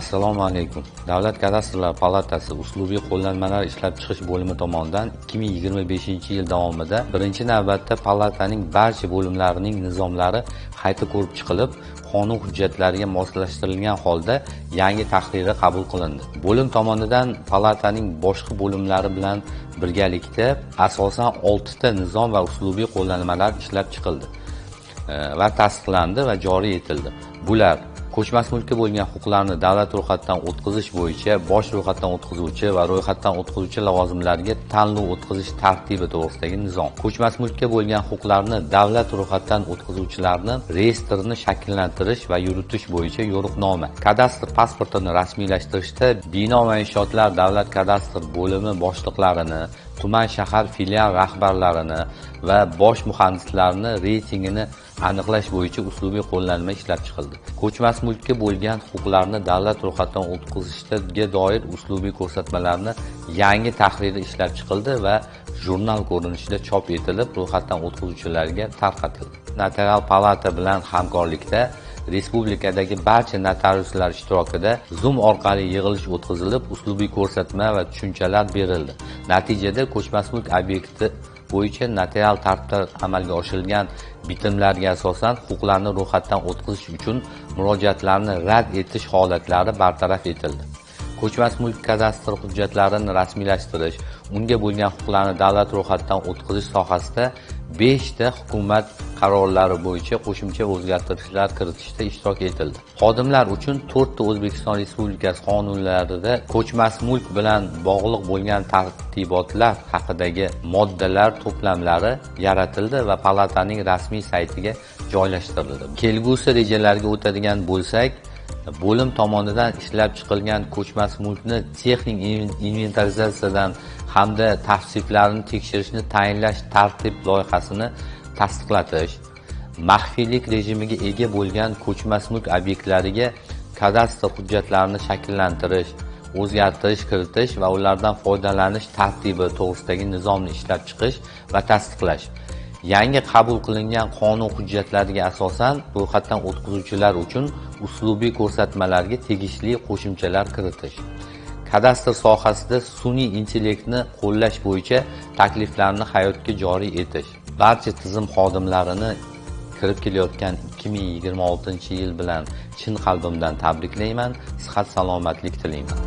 Assalomu alaykum. Davlat kadastrlar palatasi uslubiy qo'llanmalar ishlab chiqish bo'limi tomonidan 2025-yil davomida birinchi navbatda palataning barcha bo'limlarining nizomlari qayta ko'rib chiqilib, qonun hujjatlariga moslashtirilgan holda yangi tahriri qabul qilindi. Bo'lim tomonidan palataning boshqa bo'limlari bilan birgalikda asosan 6 ta nizom va uslubiy qo'llanmalar ishlab chiqildi va tasdiqlandi va joriy etildi. Bular: ko'chmas mulkka bo'lgan huquqlarni davlat ro'yxatidan o'tkazish bo'yicha bosh ro'yxatdan o'tkazuvchi va ro'yxatdan o'tkazuvchi lavozimlarga tanlov o'tkazish tartibi to'g'risidagi nizom, ko'chmas mulkka bo'lgan huquqlarni davlat ro'yxatidan o'tkazuvchilarni reyestrini shakllantirish va yuritish bo'yicha yo'riqnoma, kadastr pasportini rasmiylashtirishda bino va inshootlar davlat kadastr bo'limi boshliqlarini, tuman, shahar filial rahbarlarini va bosh muhandislarni reytingini aniqlash bo'yicha uslubiy qo'llanma ishlab chiqildi. Ko'chmas mulkka bo'lgan huquqlarni davlat ro'yxatidan o'tkazishga doir uslubiy ko'rsatmalarni yangi tahriri ishlab chiqildi va jurnal ko'rinishida chop etilib, ro'yxatdan o'tkazuvchilarga tarqatildi. Notarial palata bilan hamkorlikda respublikadagi barcha notariuslar ishtirokida Zoom orqali yig'ilish o'tkazilib, uslubiy ko'rsatma va tushunchalar berildi. Natijada ko'chmas mulk obyekti bo'yicha notarial tartibda amalga oshirilgan bitimlarga asosan huquqlarni ro'yxatdan o'tkazish uchun murojaatlarni rad etish holatlari bartaraf etildi. Ko'chmas mulk kadastr hujjatlarini rasmiylashtirish, unga bo'lgan huquqlarni davlat ro'yxatidan o'tkazish sohasida 5 ta hukumat qarorlari bo'yicha qo'shimcha o'zgartirishlar kiritishda ishtirok etildi. Xodimlar uchun 4 ta O'zbekiston Respublikasi qonunlarida ko'chmas mulk bilan bog'liq bo'lgan tartibotlar haqidagi moddalar to'plamlari yaratildi va palataning rasmiy saytiga joylashtirildi. Kelgusi rejalarga o'tadigan bo'lsak, bo'lim tomonidan ishlab chiqilgan ko'chmas mulkni texnik inventarizatsiyadan hamda tavsiflarini tekshirishni tayinlash tartib loyihasini tasdiqlatish, maxfiylik rejimiga ega bo'lgan ko'chmas mulk obyektlariga kadastr hujjatlarini shakllantirish, o'zgartirish kiritish va ulardan foydalanish tartibi to'g'risidagi nizomni ishlab chiqish va tasdiqlash, yangi qabul qilingan qonun hujjatlariga asosan ro'yxatdan o'tkazuvchilar uchun uslubiy ko'rsatmalarga tegishli qo'shimchalar kiritish, kadastr sohasida sun'iy intellektni qo'llash bo'yicha takliflarni hayotga joriy etish. Barcha tizim xodimlarini kirib kelayotgan 2026-yil bilan chin qalbimdan tabriklayman, sihat salomatlik tilayman.